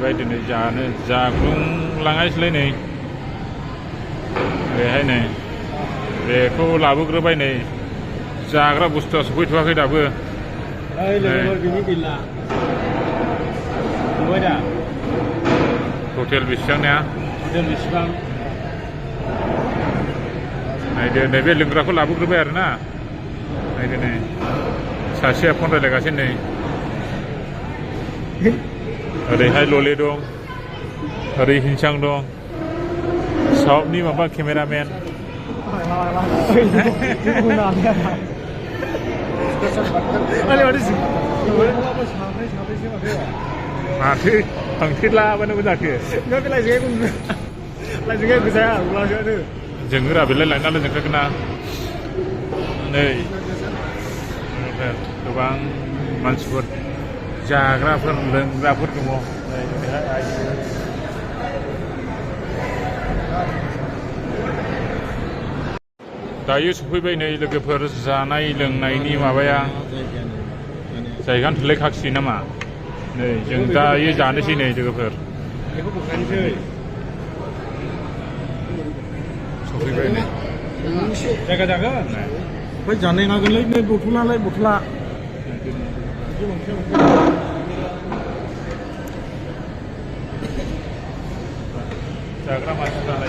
बेबायदिनो जानो जाग्लुंलाङासैलाय नै ओरैहाय नै बेखौ लाबोग्रोबाय नै जाग्रा बुस्थुआ सफैथ'वाखै दाबो हटेल बेसेबांना हटेल बेसेबां नायदो नैबे लोंग्राखौ लाबोग्रोबाय आरोना नायदो नै सासेया फन रायलायगासिनो नै ओरैहाय लले दं ओरै हिनसां दं सबनि माबा केमेरामेन माथो थांथेरलाबानो जाखो जोङो बेलाय लायनानै जोंखागोन ना नै गोबां मानसिफोर जाग्राफोर लोंग्राफोर दङ दायो सफैबाय नै लोगोफोर जानाय लोंनायनि माबाया जायगानो थोलायखासै नामा नै जों दायो जानोसै नै लोगोफोर सफैबाय नै जायगा जागोन ओमफ्राय जानाय नांगोनलै नै बथलालाय बथला जाग्रा मानसि जानाय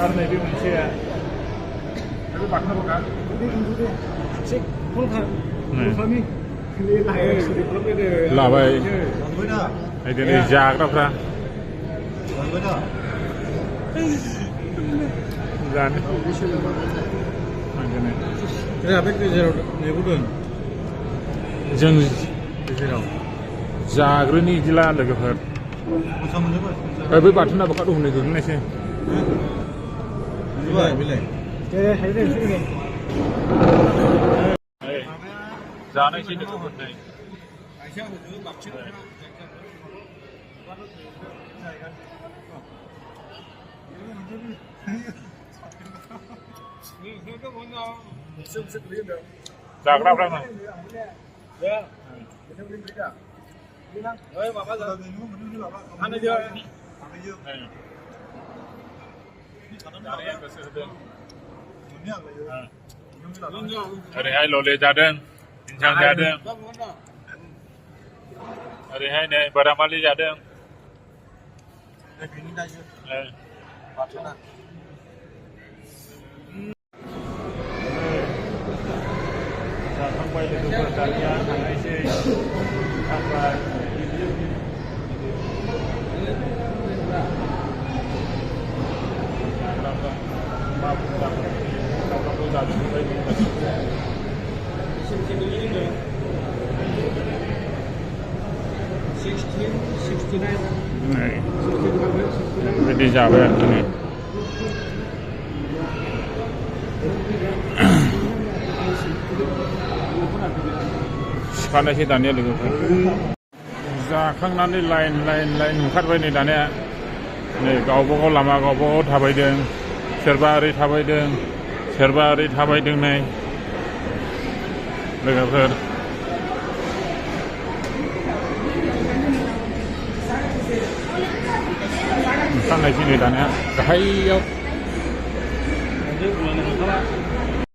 आरो नैबे मोनसे लाबाय दिनै जाग्राफ्रा जों जाग्रोनि इदिला लोगोफोर बै बाथोना बखा दं नै गोग्लैनायसै जानायसै लोगोफोर नै जाग्राफ्रा ओरैहाय लले जादों हिनसां जादों ओरैहाय नै बादामालि जादों जाखांबाय लोगोफोर दानिया थांनायसै थांबाय बेबायदि जाबाय आरो दिनै सिखारनायसै दानिया लोगोफोर जाखांनानै लाइन ओंखारबाय नै दानिया नै गावबागाव लामा गावबागाव थाबायदों सोरबा ओरै थाबायदों सोरबा ओरै थाबायदों नै लोगोफोर ओंखारनायसै नै दानिया गाहायाव